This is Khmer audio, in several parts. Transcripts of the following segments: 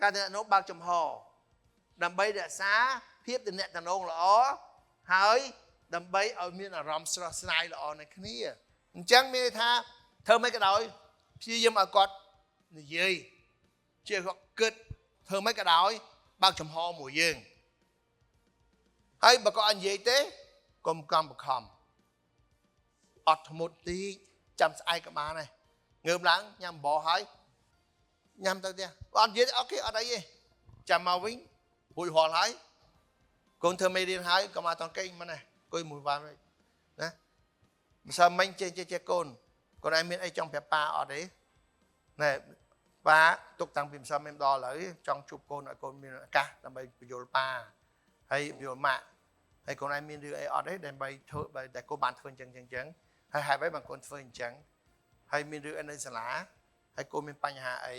ការតំណងបើកចំហដើម្បីរក្សាភាពតំណងល្អហើយដើម្បីឲ្យមានអារម្មណ៍ស្រស់ស្រាយល្អនៅគ្នាអញ្ចឹងមានន័យថាធ្វើមិនក៏ដោយព្យាយាមឲ្យគាត់និយាយជាគាត់គិតធ្វើមិនក៏ដោយបើកចំហមួយយើងហើយបើគាត់អត់និយាយទេកុំកំបខំអត់ធ្មត់តិចចាំស្អែកក៏បានដែរងើបឡើងញ៉ាំអំបរហើយញ៉ាំទៅទៀតអត់និយាយអូខេអត់អីទេចាំមកវិញរួចរាល់ហើយកូនធ្វើមេរៀនហើយក៏មកតង់កេងមិនដែរអង្គុយមួយវ៉ាន់ណាម្សិលមិញចេះចេះចេះកូនកូនឯងមានអីចង់ប្រាប់ប៉ាអត់ទេណែប៉ាទុកតាំងពីម្សិលមិញដល់ឥឡូវចង់ជួបកូនឲ្យកូនមានឱកាសដើម្បីបញ្យល់ប៉ាហើយបញ្យល់ម៉ាក់ហើយកូនឯងមានរឿងអីអត់ទេដើម្បីធ្វើតែកូនបានធ្វើអញ្ចឹងអញ្ចឹងហើយហេតុអ្វីបានកូនធ្វើអញ្ចឹងហើយមានរឿងអីនៅសាលាហើយកូនមានបញ្ហាអី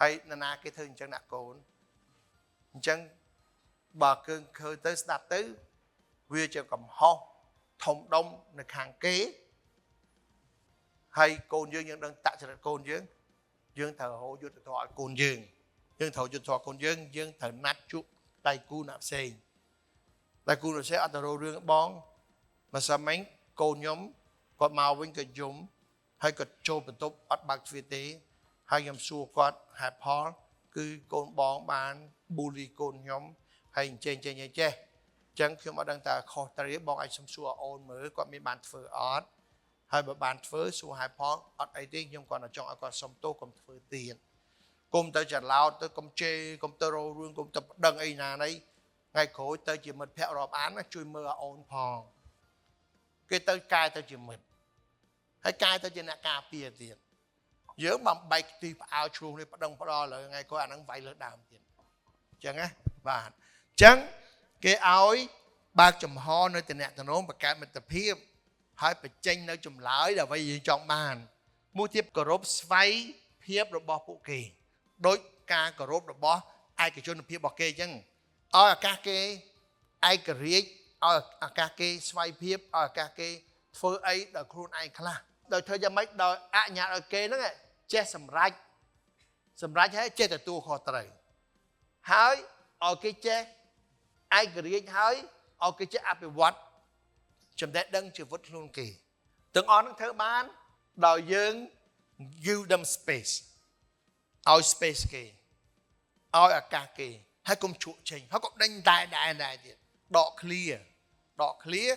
ហើយនរណាគេធ្វើអញ្ចឹងដាក់កូនអញ្ចឹងបើគឺឃើញទៅស្ដាប់ទៅវាជាកំហុសធំដុំនៅខាងគេហើយកូនយើងយើងដឹងតចរិតកូនយើងយើងត្រូវរកយុត្តិធម៌ឲ្យកូនយើងយើងត្រូវយុត្តិធម៌កូនយើងយើងត្រូវណាត់ជួបដៃគូអ្នកផ្សេងដៃគូអ្នកផ្សេងអត់ទៅរករឿងបងម្សិលមិញកូនខ្ញុំគាត់មកវិញក៏យំហើយក៏ចូលបន្ទប់អត់បើកទ្វារទេហើយខ្ញុំសួរគាត់ហេតុផលគឺកូនបងបានប៊ូលីកូនខ្ញុំហើយអញ្ចេះចេះចេះអញ្ចឹងខ្ញុំអត់ដឹងថាខុសត្រូវបងអាចសុំសួរអូនមើលគាត់មានបានធ្វើអត់ហើយបើបានធ្វើសួរហេតុផលអត់អីទេខ្ញុំគាត់ចង់ឲ្យគាត់សុំទោសកុំធ្វើទៀតកុំទៅច្រឡោតទៅកុំជេរកុំទៅរករឿងកុំទៅប្តឹងអីណាណីថ្ងៃក្រោយទៅជាមិត្តភក្តិរាប់អានជួយមើលឲ្យអូនផងគេទៅកែទៅជាមិត្តហើយកែទៅជាអ្នកការពារទៀតយើងបំបែកទីផ្អើលឆ្លោះនេះប្តឹងផ្ដល់លើថ្ងៃក្រោយអាហ្នឹងវាយលើដើមទៀតអញ្ចឹងណាបាទអញ្ចឹងគេឲ្យបើកចំហនៅតំណតំណងបង្កើតមិត្តភាពហើយបញ្ចេញនៅចម្លើយដែលអ្វីយើងចង់បានមួយទៀតគោរពស្វ័យភាពរបស់ពួកគេដោយការគោរពរបស់ឯកជនភាពរបស់គេអញ្ចឹងឲ្យឱកាសគេឯករាជ្យឲ្យឱកាសគេស្វ័យភាពឲ្យឱកាសគេធ្វើអីដោយខ្លួនឯងខ្លះដោយធ្វើយ៉ាងម៉េចដោយអនុញ្ញាតឲ្យគេហ្នឹងចេះសម្រេចសម្រេចហើយចេះទទួលខុសត្រូវហើយឲ្យគេចេះឯករាជ្យហើយឲ្យគេចេះអភិវឌ្ឍចំណេះដឹងជីវិតខ្លួនគេទាំងអស់ហ្នឹងធ្វើបានដោយយើង give them space ឲ្យ space គេឲ្យឱកាសគេហើយកុំជក់ចេញហើយកុំដេញតែដែរដែរទៀតដក clear ដក clear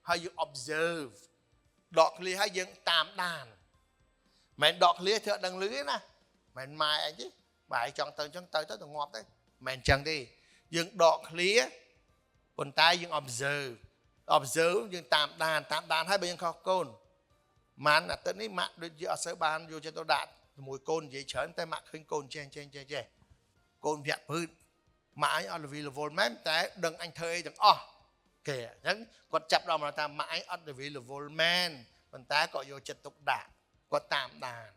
ហើយយើង observe ដក clear ហើយយើងតាមដានមិនដក clear ធ្វើអត់ដឹងលឺទេណាមិនម៉ែអីទេបើឯងចង់ទៅអញ្ចឹងទៅទៅទៅងាប់ទៅមិនអញ្ចឹងទេយើងដក clear ប៉ុន្តែយើង observe observe យើងតាមដានតាមដានហើយបើយើងខុសកូនម៉ានអាទិត្យនេះម៉ាក់ដូចជាអត់សូវបានយកចិត្តទុកដាក់ជាមួយកូននិយាយច្រើនតែម៉ាក់ឃើញកូនចេះចេះចេះចេះកូនវគ្គពឺតម៉ាក់អញអត់ available មែនតែដឹងអញធ្វើអីទាំងអស់គេអញ្ចឹងគាត់ចាប់ដល់មកថាម៉ាក់អញអត់ available មែនប៉ុន្តែក៏យកចិត្តទុកដាក់គាត់តាមដាន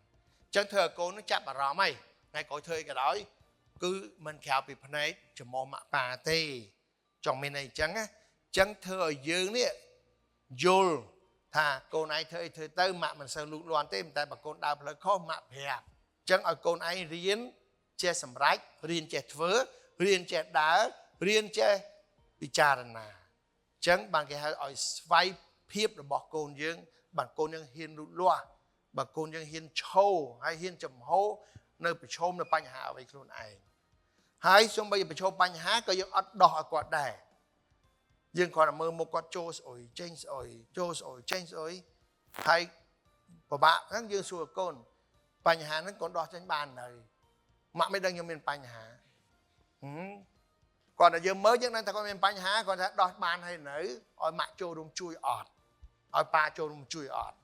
អញ្ចឹងធ្វើឲ្យកូននឹងចាប់អារម្មណ៍ហើយថ្ងៃក្រោយធ្វើអីក៏ដោយគឺមិនក្រៅពីភ្នែកច្រមុះម៉ាក់ប៉ាទេចង់មានអីអញ្ចឹងណាអញ្ចឹងធ្វើឲ្យយើងនេះយល់ថាកូនឯងធ្វើអីធ្វើទៅម៉ាក់មិនសូវលូកលាន់ទេតែបើកូនដើរផ្លូវខុសម៉ាក់ប្រាប់អញ្ចឹងឲ្យកូនឯងរៀនចេះសម្រេចរៀនចេះធ្វើរៀនចេះដើររៀនចេះពិចារណាអញ្ចឹងបានគេហៅឲ្យស្វ័យភាពរបស់កូនយើងបានកូនយើងហ៊ានលូតលាស់បើកូនយើងហ៊ានឈោហើយហ៊ានចំហនៅប្រឈមនៅបញ្ហាអ្វីខ្លួនឯងហើយសូម្បីប្រឈមបញ្ហាក៏យើងអត់ដោះឲ្យគាត់ដែរយើងគ្រាន់តែមើលមុខគាត់ចូលស្អុយចេញស្អុយចូលស្អុយចេញស្អុយហើយពិបាកហ្នឹងយើងសួរកូនបញ្ហាហ្នឹងកូនដោះចេញបាននៅម៉ាក់មិនដឹងខ្ញុំមានបញ្ហាគាត់តែយើងមើលយើងដឹងថាគាត់មានបញ្ហាគាត់ថាដោះបានហើយនៅឲ្យម៉ាក់ចូលរួមជួយអត់ឲ្យប៉ាចូលរួមជួយអត់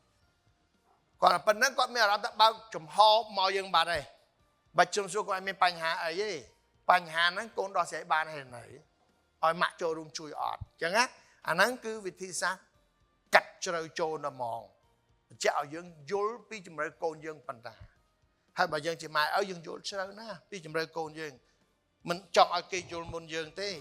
គាត់តែប៉ុណ្្នឹងគាត់មានអារម្មណ៍ថាបើកចំហមកយើងបាត់ហើយបើជុំសួរគាត់មានបញ្ហាអីទេបញ្ហាហ្នឹងកូនដោះស្រាយបានហើយនៅឲ្យម៉ាក់ចូលរួមជួយអត់អញ្ចឹងណាអាហ្នឹងគឺវិធីសាស្ត្រកាត់ជ្រៅចូលដល់ហ្មងបញ្ជាក់ឲ្យយើងយល់ពីជំរឿកូនយើងប៉ុណ្ណាហើយបើយើងជាម៉ែឲ្យយើងយល់ជ្រៅណាស់ពីជំរឿកូនយើងមិនចង់ឲ្យគេយល់មុនយើងទេ។